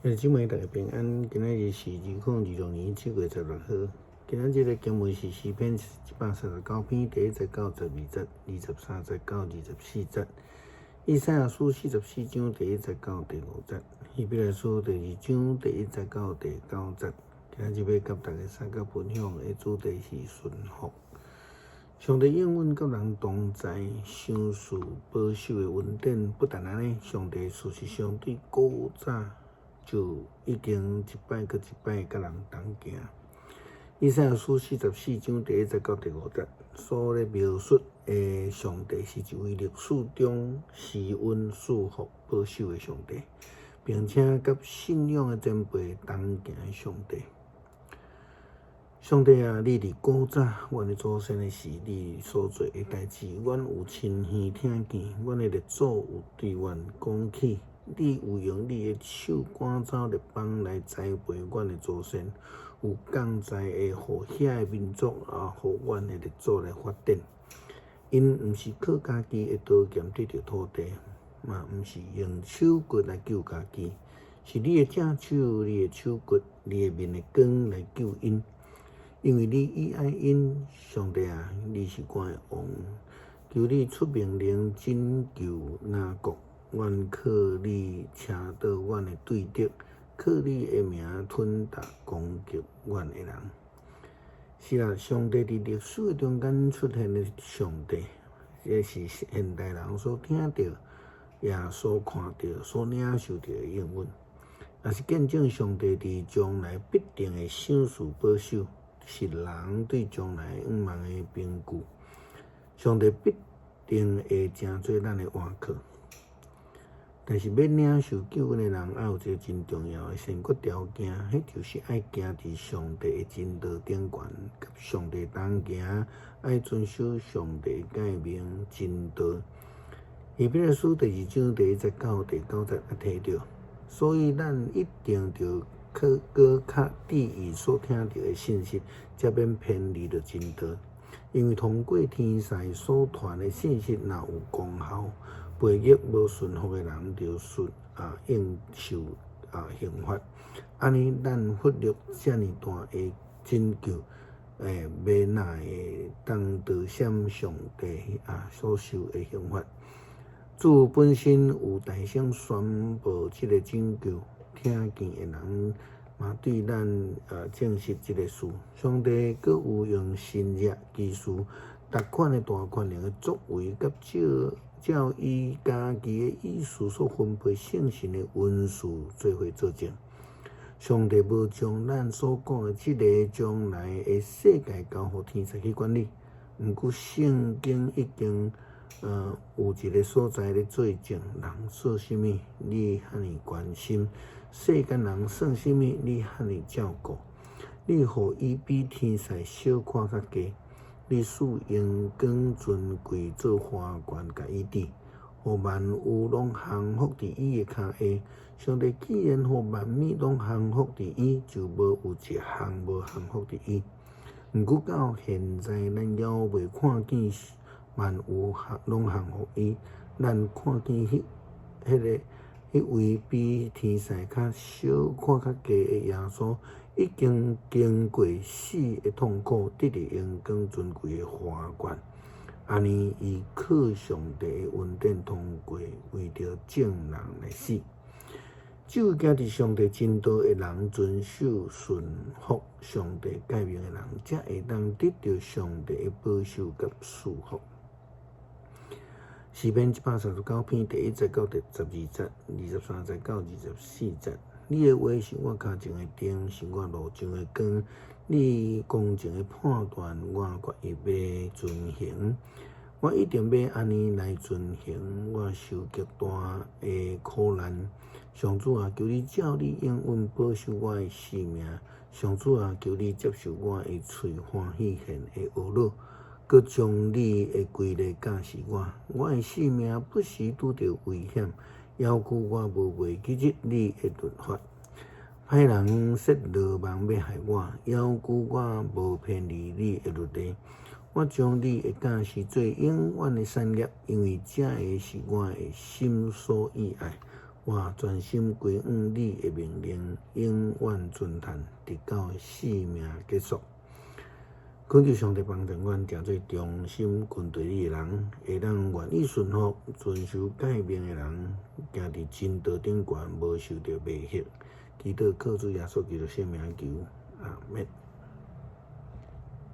兄姊妹，大家平安。今仔日是2026年7月16號。今仔日的經文是詩篇139篇第一節到12節，23節到24節。以賽亞書44章第一節到第五節，希伯來書第二章第一節到第九節。今仔日欲佮大家相佮分享的主題是順服。上帝應允佮人同在，賞賜保守的恩典。不但按呢，上帝事實上對古早就已經一擺閣一擺佮人同行。以賽亞書四十四章第一節到第五節所咧描述的上帝是一位歷史中施恩賜福保守的上帝，並且佮信仰的前輩同行的上帝。上帝啊，你佇古早，阮的祖先的時，你所做的代誌，阮有親耳聽見，阮的列祖有對阮講起。你有用你的手趕走列邦來栽培阮的祖先，有降災的予遐的民族啊，予阮的列祖來發展。𪜶毋是靠家己的刀劍得著土地，嘛毋是用手骨來救家己，是你的正手、你的手骨、你的面的光來救𪜶。因為你喜愛𪜶，上帝啊，你是我的王，求你出命令拯救雅各，阮靠你捙倒阮的對敵，靠你的名吞逐攻擊阮的人。是啊，上帝佇歷史的中間出現的上帝，這是現代人所聽著、也所看著、所領受著的應允，也是見證上帝佇將來必定會賞賜保守。是人對將來向望的憑據，上帝必定會成做咱的倚靠。但是欲領受救恩的人，愛有一个真重要的先決條件，彼就是愛行佇上帝的真道頂懸，佮上帝同行，愛遵守上帝誡命真道。希伯來書第二章第一節到第九節也提著，所以咱一定著閣較注意所聽著的信息，才免偏離著真道。因為通過天使所傳的信息，若有功效，背逆無順服的人，就須啊應受啊刑罰。按呢，咱忽略遮爾大的拯救，欲哪會當逃閃上帝啊所受的刑罰？主本身有大聲宣布這个拯救。聽見的人嘛對咱證實這个事。上帝閣有用神蹟奇事，逐款的大權能的作為，佮照照伊家己的意思所分配聖神的恩賜做伙作證。上帝無將咱所講的這个將來的世界交予天使去管理，毋過聖經已經有一个所在咧做證，人做啥物，你遐爾關心；世間人算啥物，你遐爾照顧。你予伊比天使小可較低，你賜榮光尊貴做花冠共伊戴，予萬有攏降服佇伊的跤下。上帝既然予萬物攏降服佇伊，就無有一項無降服佇伊。毋過到現在，咱猶未看見萬有攏降服伊，咱看見彼彼个彼位比天使較小可較低的耶穌，已經經過死的痛苦，得著榮光尊貴的華冠。按呢，伊靠上帝的恩典通過，為著眾人來死。只有行佇上帝真道的人，遵守順服上帝誡命的人，才會當得著上帝的保守佮賜福。詩篇139篇第一節到第十二節，23節到24節。你的話是我跤前的燈，是我路上的光。你公正的判斷，我決意欲遵行。我一定欲按呢來遵行。我受極大的苦難。上主啊，求你照你應允保守我的性命。上主啊，求你接受我的喙歡喜獻的懊惱，閣將你的規例教示我。我的性命不時拄著危險，猶舊我無袂記得你的律法。歹人設羅網欲害我，猶舊我無偏離你的律例。我將你的教示做永遠的產業，因為這个是我的心所意愛。我專心歸向你的命令，永遠遵行，直到性命結束。懇求上帝幫助阮，成做忠心跟隨你的人，會當願意順服、遵守誡命的人，行佇真道頂懸，無受著迷惑。祈禱靠主耶穌基督聖名求，阿們。